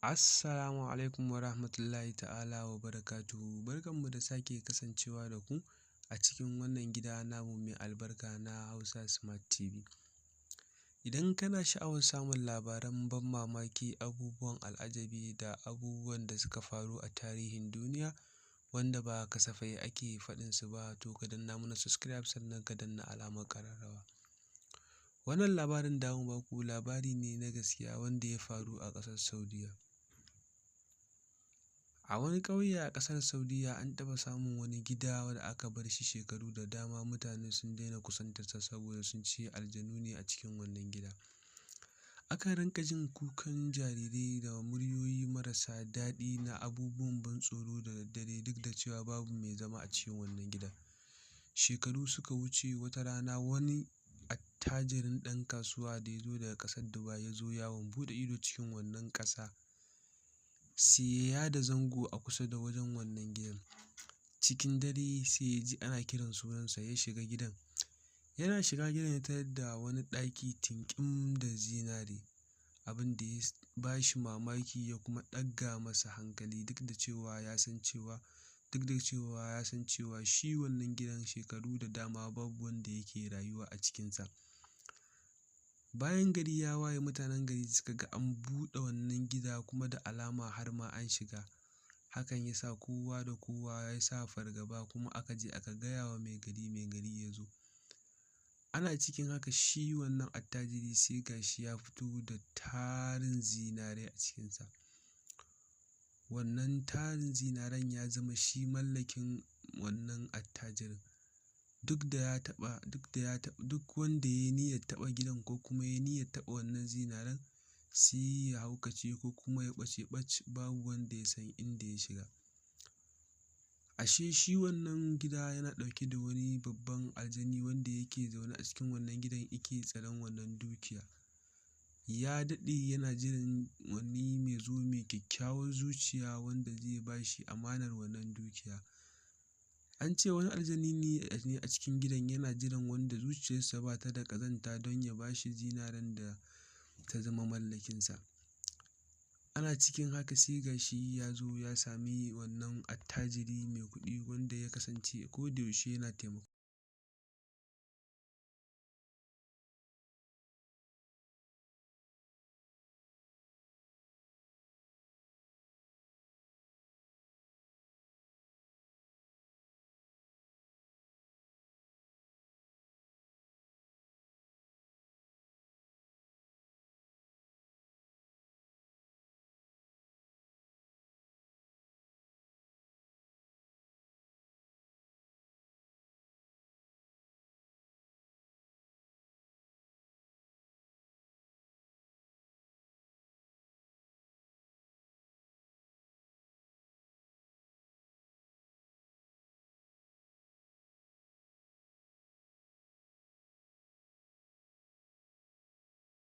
Assalamu alaikum wa rahmatullahi ta'ala wa barakatuhu. Barkanmu da sake kasancewa da ku a cikin wannan gida namu mai albarka na Hausa Smart TV. Idan kana sha'awar samun labaran ban mamaki, abubuwan al'ajabi da abubuwan da suka faru a tarihin duniya wanda ba kasafai ake faɗin su ba, to ka danna mana subscribe sannan ka danna alamar ƙararrawa. Wannan labarin da mu baku labari ne na gaskiya wanda ya faru a ƙasar Saudiyya. A wani ƙauye a ƙasar Saudiyya an taɓa samun wani gida da aka bar shi shekaru da dama mutane sun daina kusantarsa saboda sun ce aljanu ne a cikin wannan gida. Akan rinƙa jin kukan jarirai da muryoyi marasa daɗi na abubuwan ban tsoro da daddare duk da cewa babu mai zama a cikin wannan gida. Shekaru suka wuce, wata rana wani attajirin ɗan kasuwa da ya zo daga ƙasar Dubai ya zo yawon buɗe ido cikin wannan ƙasa. Sai ya yada zango a kusa da wajen wannan gidan. Cikin dare sai ya ji ana kiran sunansa, ya shiga gidan. Yana shiga gidan ya tarar da wani ɗaki tinƙim da zinare, abin da ya ba shi mamaki ya kuma ɗaga masa hankali, duk da cewa ya san cewa duk da cewa ya san cewa shi wannan gidan shekaru da dama babu wanda yake rayuwa a cikinsa. Bayan gari ya waye, mutanen gari suka ga an buɗe wannan gida kuma da alama har ma an shiga. Hakan ya sa kowa da kowa ya sa fargaba, kuma aka je aka gaya wa mai gari, mai gari ya zo. Ana cikin haka shi wannan attajiri sai ga shi ya fito da tarin zinare a cikinsa. Wannan tarin zinaren ya zama shi mallakin wannan attajirin. Duk da ya taɓa duk da ya taɓa duk wanda ya yi niyyar taɓa gidan ko kuma ya yi niyyar taɓa wannan zinaren, sai ya haukace ko kuma ya ɓace ɓat, babu wanda ya san inda ya shiga. Ashe shi wannan gida yana ɗauke da wani babban aljani wanda yake zaune a cikin wannan gidan yake tsaron wannan dukiya. Ya daɗe yana jiran wani mai zo mai kyakkyawar zuciya wanda zai ba shi amanar wannan dukiya. An ce wani aljani ne a cikin gidan yana jiran wanda zuciyarsa ba ta da ƙazanta don ya ba shi zinaren da ta zama mallakinsa. Ana cikin haka sai ga shi ya zo ya sami wannan attajiri mai kuɗi wanda ya kasance ko da yaushe yana taimako.